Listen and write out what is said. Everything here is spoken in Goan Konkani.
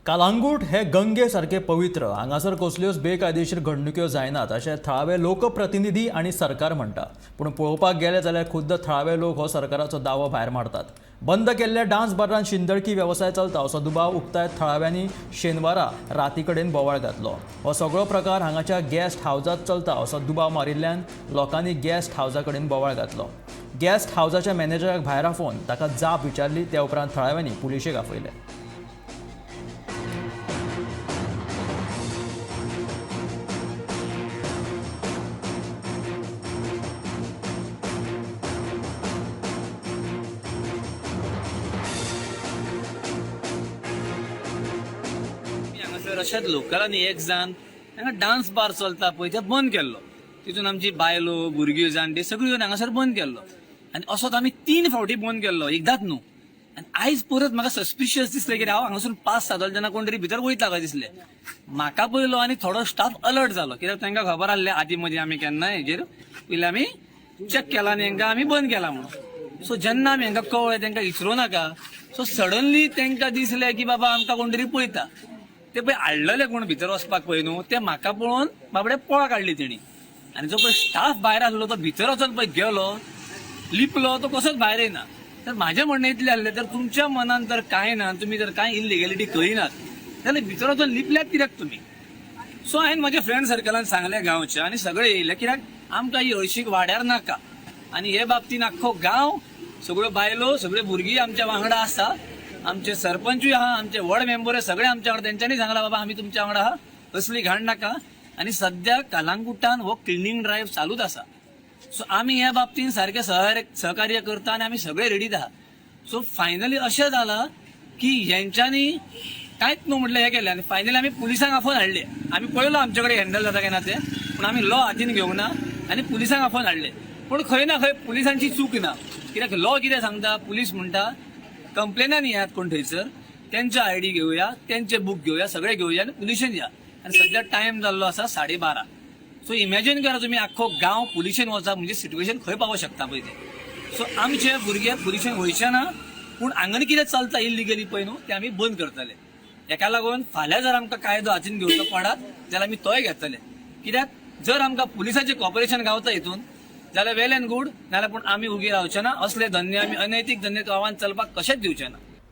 कालांगूट हे गंगे सारके पवित्र. हांगासर कसल्योच बेकायदेशीर घडणुक्यो जायनात अशें थळावे लोकप्रतिनिधी आनी सरकार म्हणटा. पूण पळोवपाक गेले जाल्यार खुद्द थळावे लोक हो सरकाराचो दावो भायर मारतात. बंद केल्ल्या डान्स बारांत शिंदळकी वेवसाय चलता असो दुबाव उक्तायत थळाव्यांनी शेनवारा राती कडेन बोवाळ घातलो. हो सगळो प्रकार हांगाच्या गेस्ट हावजांत चलता असो दुबाव मारिल्ल्यान लोकांनी गेस्ट हावजा कडेन बोवाळ घातलो. गेस्ट हावजाच्या मॅनेजराक भायर आफोवन ताका जाप विचारली. त्या उपरांत थळाव्यांनी पुलिशेक आपयले. हांगासर अशेंच लोकलांनी एक जाण हांगा डान्स बार चलता पळय ते बंद केल्लो. तितून आमची बायलो भुरगीं जाणटी सगळीं येवन हांगासर बंद केल्लो. आनी असोच आमी 3 फावटी बंद केल्लो, एकदांच न्हू. आनी आयज परत म्हाका सस्पिशियस दिसलें कित्याक हांव हांगासून पास जातालो तेन्ना कोण तरी भितर वयता काय दिसलें. म्हाका पयलो आनी थोडो स्टाफ अलर्ट जालो कित्याक तांकां खबर आसलें आदीं मदीं आमी केन्नाय हेजेर पयलीं आमी चॅक केला आनी हेंकां आमी बंद केला म्हणून. सो जेन्ना आमी हेंकां कळ्ळें तांकां विचारूं नाका. सो सडनली तांकां दिसलें की बाबा आमकां कोण तरी पळयता. ते पळय हाडलेले कोण भितर वचपाक पळय न्हू ते म्हाका पळोवन बाबडे पळ काडली तेणी. आनी जो पळय स्टाफ भायर आसलो तो भितर वचोन पळय गेलो लिपलो तो कसोच भायर येना. तर म्हाजें म्हणणें इतलें आसलें, तर तुमच्या मनान तर कांय ना, तुमी जर कांय इलिगेलिटी करिनात जाल्यार भितर वचोन लिपल्यात कित्याक तुमी? सो हांवें म्हज्या फ्रेंड सर्कलान सांगलें गांवच्या आनी सगळे येयले कित्याक आमकां ही हळशीक वाड्यार नाका. आनी हे बाबतीन आख्खो गांव सगळ्यो बायलो सगळ्यो भुरगीं आमच्या वांगडा आसा. आमचे सरपंचूय आहा, आमचे व्हड मेंबर सगळे आमच्या वांगडा. तेंच्यांनी सांगला बाबा आमी तुमच्या वांगडा आहा, असली घाण नाका. आनी सद्या कालांगुटान हो क्लिनींग ड्रायव्ह चालूच आसा. सो आमी ह्या बाबतीन सारके सहकार्य करता आनी आमी सगळे रेडीत आहा. सो फायनली अशें जालां की हेंच्यांनी कांयच न्हू म्हटलें हें केलें आनी फायनली आमी पुलिसांक आफोवन हाडले. आमी पळयलो आमचे कडेन हँडल जाता काय ना तें, पूण आमी लॉ हातीन घेवंक ना आनी पुलिसांक आफोवन हाडले. पूण खंय ना खंय पुलिसांची चूक ना, कित्याक लॉ कितें सांगता, पुलीस म्हणटा कंप्लेनान येयात कोण थंयसर, तेंचे आयडी घेवया, तेंचे बूक घेवया, सगळे घेवया आनी पुलिशेन या. आनी सद्या टायम जाल्लो आसा 12:30. सो इमॅजीन करा तुमी आख्खो गांव पुलिशेन वचप म्हणजे सिट्युएशन खंय पावोंक शकता पळय तें. सो आमचे भुरगे पुलिशेन वयचे ना, पूण हांगा कितें चलता इल्लिगली पळय न्हू तें आमी बंद करतले. हेका लागून फाल्यां जर आमकां कायदो हातीन घेवचो पडत जाल्यार आमी तोय घेतले. कित्याक जर आमकां पुलिसाचें कॉपरेशन गावता हितून जाल्यार वेल एंड गूड, नाल्यार पूण आमी उगी रावचे ना. असले धंदे आमी अनैतीक धंदे गांवांत चलपाक कशेंच दिवचे ना.